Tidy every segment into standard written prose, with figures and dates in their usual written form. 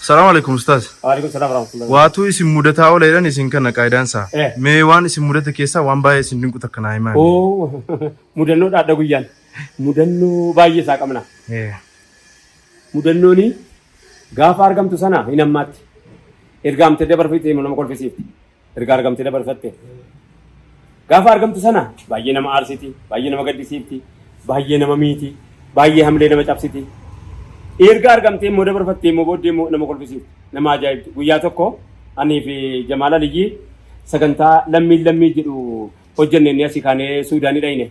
Salaamu alaikum ustaaz. Waalaikum salaam warahmatullahi. Waatuu isin mudataa oola jedhan isin kana qaayidaan isaa. Eh. Mee waan isin mudate keessaa waan baay'ee isin dinqu takka naa himaa. Oo, mudannoo dhaadha guyyaan. Mudannoo baay'ee isaa qabna. Eh. Mudannooni gaafa argamtu sana hin ammaatti. Erga amtee dabarfite nama kolfisiifti. Erga argamtee dabarfatte. Gaafa argamtu sana baay'ee nama aarsiti, baay'ee nama gaddisiifti, baay'ee nama miiti, baay'ee hamilee nama cabsiti. Erga argamtee immoo dabarfattee immoo booddee immoo nama kolfisiifti, nama ajaa'ibdi. Guyyaa tokko anii fi Jamaal Aliyyii sagantaa lammiin lammii jedhu hojjenne inni asii kaanee Suudaanii dhayne.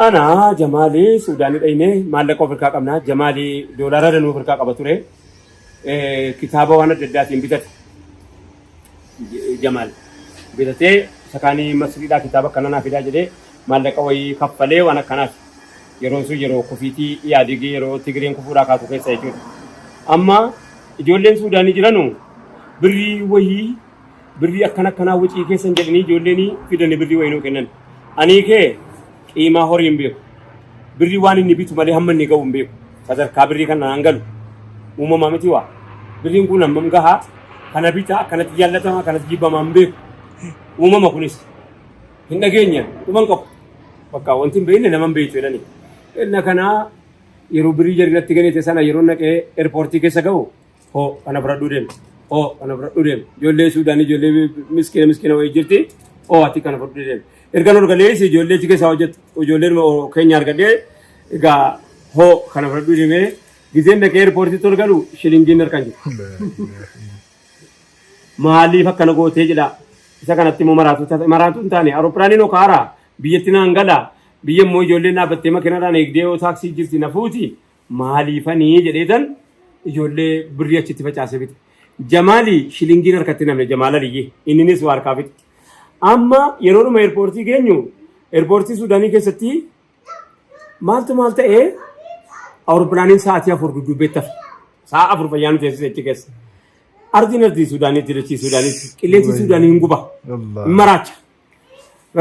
Ana Jamaali Suudaanii dhayne maallaqa of harkaa qabna. Jamaali doolaara danuu of harkaa qaba ture. Kitaaba waan adda addaatiin bitate. Jamaal bitatee isa kaanii Masriidhaa kitaaba akkana naa fidaa jedhee maallaqa wayii kaffalee waan akkanaati. Yeroon sun yeroo kufiitii Iyaadigii yeroo Tigireen kufuudhaa kaatu keessa jechuudha. Amma ijoolleen Suudaanii jiranu birrii wayii birrii akkana akkanaa wacii keessan jedhanii ijoolleen fidanii birrii wayii nuu kennan. Anii kee qiimaa horii hin beeku. Birrii waan inni bitu malee hamma inni ga'u hin beeku. Sadarkaa birrii kana naan galu. Uumamaa miti waa. Birriin kun hammam gahaa kana bitaa akkanatti jaallatama akkanatti jibbamaa hin beeku. Uumama kunis hin dhageenye dhuman qabu. Bakka wanti hin beekne nama hin beektu jedhani. Inna kanaa yeroo birrii jarri natti kennite sana yeroo naqee eerpoortii keessa ga'u hoo kana fudhadhuu deema. Hoo kana fudhadhuu deema. Ijoollee Suudaanii ijoollee miskiina miskiina wayii jirti. Hoo ati kana fudhadhuu deema. Erga ol galees ijoollee achi keessaa hojjettu ijoolleen keenya argadhee egaa hoo kana fudhadhuu deemee gizeen dhaqee eerpoortiitti ol galu shilingiin harkaan jiru. Maaliif akkana gootee jedha. Isa kanatti immoo maraatu maraatu hin taane awurooppilaaniin hoo kaara biyyatti naan gala biyya immoo ijoolleen dhaabbattee makiinadhaan eegdee yoo taaksii jirti na fuuti maaliifanii jedheetan ijoollee birrii achitti facaasee bite. Jamaali shilingiin harkatti namne Jamaal Aliyyi inninis waa harkaa fixe. Amma yeroodhuma eerpoortii geenyu eerpoortii Suudaanii keessatti maaltu maal ta'ee awurooppilaaniin sa'aatii 4 dudduubbeetti hafe. Sa'a 4 fayyaa nu teessise achi keessa. Ardiin ardii Suudaaniitti dachii Suudaaniitti qilleensi Suudaanii hin guba. Hin maraacha.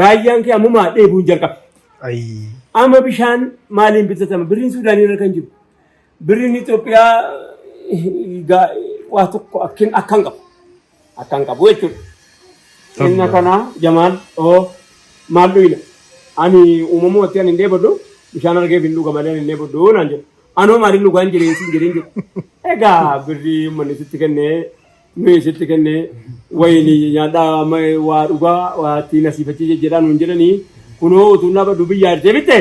Raayyaan kee ammumaa dheebuun jalqabe. Ayii. Amma bishaan maaliin bitatama? Birriin Suudaanii irra kan jiru. Birriin Itoophiyaa waa tokko akkin akkan qabu. Akkan qabu jechuudha. Inna kana Jamaal oo maal dhuyna? Ani uumamumatti ani hin dheebodhu bishaan argeef hin dhuga malee ani hin dheebodhu naan jedhu. Anoo maaliin dhugaan jireen siin jedheen jedhu. Egaa birrii uummanni sitti kennee nuyi sitti kennee wayinii nyaadhaa amma waa dhugaa waa ittiin asiifachii jejjedhaa nuun jedhanii kunoo utuu dhaabadhu biyyaa ertee bitte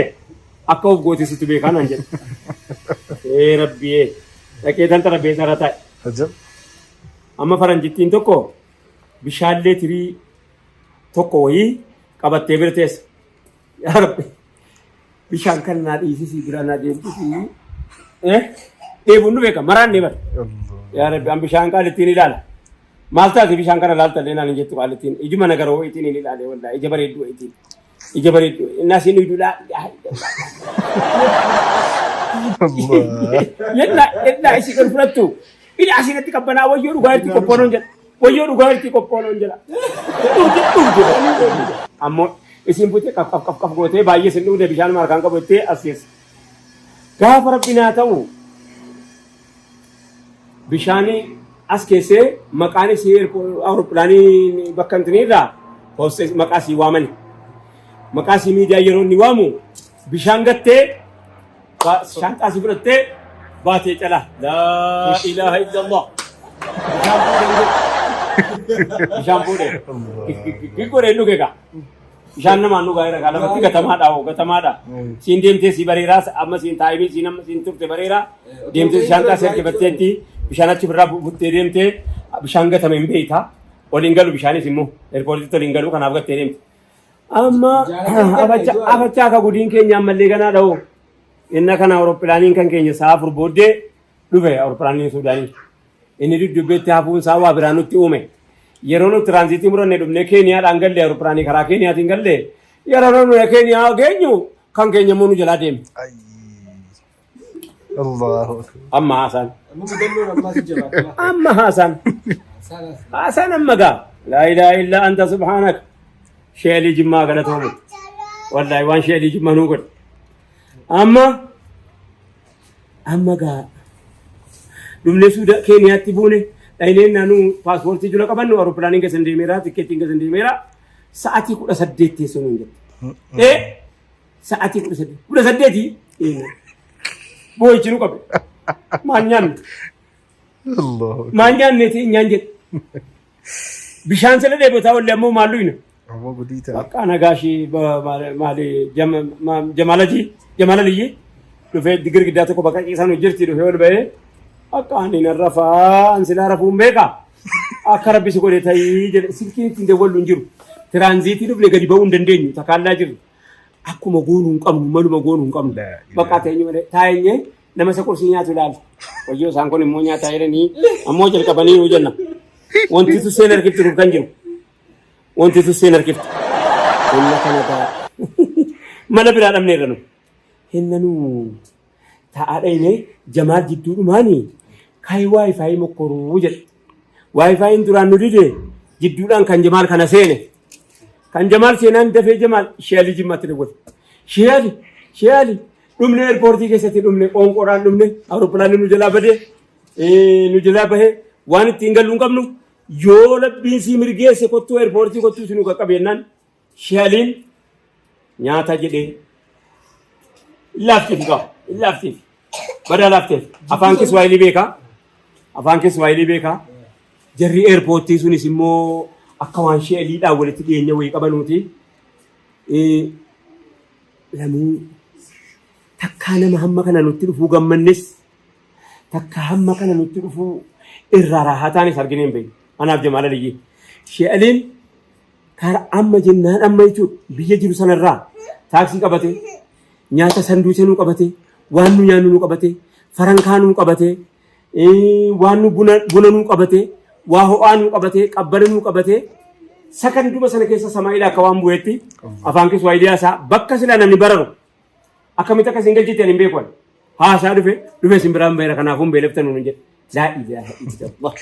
akka of goote situ beekaa naan jedhe. Ee rabbiyee dhaqee tan xarapheessaa irra taa'e. Ajab. Amma faranjittiin tokko bishaanlee tirii tokko wayii qabattee bira teessa. Yaa rabbi bishaan kan naa dhiisisii biraa naa deemsisii. Eh dheebuun nu beeka maraan ni bara. Yaa rabbi an bishaan qaalittiin ilaala. Maal taate bishaan kana laalta illee naan hin jettu qaalittiin. Ijuma nagara wayiitiin hin ilaale wallaahi ija bareedduu wayiitiin. Ija bareedduu innaa siin dhugdu laa. Allah. Yennaa yennaa isii ol fudhattu. Ila asiinatti qabbanaa wayyoo dhugaa irratti qophoonoon jedha. Wayyoo dhugaa irratti qophoonoon jedha. Dhugde dhugde. Ammoo isiin bute qaf qaf qaf qaf gootee baay'ee isin dhugde bishaan harkaan qabu jettee as keessa. Gaafa rabbi naa ta'u bishaanii as keessee maqaan isii awurooppilaanii bakka hin irraa hoostee maqaa isii waamani. Maqaa isii miidiyaa yeroo inni waamu bishaan gattee Shaanxaa si fudhattee baatee calaa. Laa ilaaha illallah. Bishaan fuudhee dhuge. Bishaan fuudhee. Giggodhee dhuge gaa. Bishaan namaan dhugaa jira gaa lafatti gatamaadha hoo gatamaadha. Siin deemtee si bareeraa amma siin taa'imii siin amma siin turte bareeraa deemtee shaanxaa si harkifatteetti bishaan achi birraa buttee deemtee bishaan gatame hin beekta. Ol hin galu bishaanis immoo eerpoortiitti ol hin galu kanaaf gattee deemte. Amma afachaa ka gudiin keenya ammallee ganaa dha'u. Inna kana awurooppilaaniin kan keenya sa'a 4 booddee dhufe awurooppilaaniin Suudaanii. Inni dudubbeetti hafuun isaa waa biraa nutti uume. Yeroo nu tiraanziitii muranne dhufnee Keeniyaadhaan galle awurooppilaanii karaa Keeniyaatiin galle yeroo nu Keeniyaa geenyu kan keenya immoo nu jalaa deeme. Allahu akbar. Amma haasaan. Amma mudannoon ammaa si jabaata. Amma haasaan. Haasaan amma gaa. Laa ilaaha illa anta subhaanak. Sheelii jimmaa galatoomu. Wallaahi waan sheelii jimmaa nuu godhe. Amma amma gaa. Dhumnee Suuda Keeniyaatti buune dhaynee naannoo paaspoortii jula qabannu awurooppilaaniin keessan deemeera tikkeettiin keessan deemeera sa'aatii 18 teessoo nuun jette. Ee sa'aatii 18 18 boo'ichi nu qabe. Maal nyaanne? Allah. Maal nyaanne ta'e nyaan jedhe. Bishaan sila dheebotaa ollee ammoo maal luyna? Ammoo gudii ta'a. Bakka nagaashii maali Jamaalajii Jamaalaliyyii dhufee girgiddaa tokko bakka ciisan jirti dhufee ol ba'ee akka ani nan rafaa an silaa rafuun beekaa akka rabbi si godhe ta'ii jedhe silkiin ittiin dawwallu hin jiru. Tiraanziitii dhufne gadi ba'uu hin dandeenyu takaallaa jirru. Akkuma goonuu hin qabnu maluma goonuu hin qabnu. Bakka teenyu malee taa'eenyee nama isa qursii nyaatu ilaala. Wayyoo isaan kun immoo nyaataa jiranii ammoo jalqabanii yoo jenna. Wanti tusseen harkiftu nuuf kan jiru. Wanti tusseen harkiftu. Humna kana ta'a. Mala biraa dhabneerra nu. Hinna nu taa'aa dhaynee Jamaal jidduudhumaanii kayi waayifaayi mokkoruu jedhe. Waayifaayiin duraan nu dide jidduudhaan kan Jamaal kana seene. Kan Jamaal seenaan dafee Jamaal Sheelii Jimmaatti dawwate. Sheeli Sheeli dhumne eerpoortii keessatti dhumne qoonqoodhaan dhumne awurooppilaanni nu jalaa badee nu jalaa bahee waan ittiin gallu hin qabnu yoo labbiin sii mirgeesse kottuu eerpoortii kottuu si nu qaqqabe jennaan Sheeliin nyaata jedhee laafteef qaba laafteef badaa laafteef afaan Kiswaahilii beekaa afaan Kiswaahilii beekaa jarri eerpoortii sunis immoo akka waan sheeliidhaan walitti dhiyeenya wayii qabanuuti. Lamuu takkaa nama hamma kana nutti dhufuu gammannes takka hamma kana nutti dhufuu irraa raahaa taanes arginee hin beeknu. Anaaf Jamaal Aliyyii. Sheeliin kara amma jennaan amma jechuudha biyya jiru sanarraa taaksii qabate nyaata sanduucha nuu qabate waan nu nyaannu nuu qabate farankaa nuu qabate waan nu buna buna nuu qabate waa ho'aa nuu qabate qabbana nuu qabate sakanduma sana keessa samaa'ilaa akka waan bu'eetti afaan Kiswaahilii haasaa bakka silaa namni bararu akkamitti akka isin galchite ani hin beeku ani. Haasaa dhufe dhufe isin biraan beera kanaafuu hin beeleftan nuun jedhe. Laa ilaaha illallah.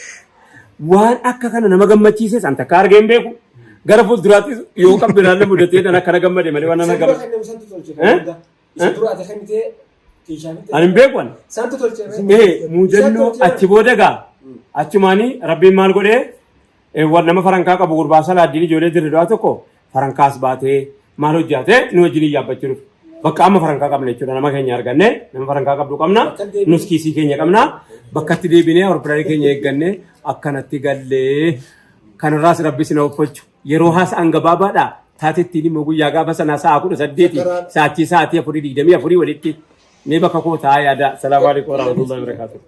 Waan akka kana nama gammachiises an takka argee hin beeku. Gara fuulduraattis yoo kan biraan mudatee kan akkana gammade malee waan nama Isa dura gammade. kan nama santu tolche Eh? kan hunda. Isa dura ati kennitee kiishaanitti. Ani hin beeku ani. Santu tolche. Ee muudannoo achi booda gaa achumaanii rabbiin maal godhee war nama farankaa qabu gurbaa salaaddiin ijoollee dirre du'aa tokko farankaas baatee maal hojjaatee nu wajjin yaabbachuu dhufe. Bakka amma farankaa qabna jechuudha nama keenya arganne nama farankaa qabdu qabna nus kiisii keenya qabna bakka itti deebinee awurooppilaanii keenya eegganne akkanatti gallee kanarraas rabbi isin ooffachu yeroo haasa'an gabaabaadha taatettiin immoo guyyaa gaafa sanaa sa'a 18 sa'aatii sa'aatii 4:24 walitti mee bakka koo taa'aa yaada. Salaamu alaikum warahmatullahi wabarakatuh.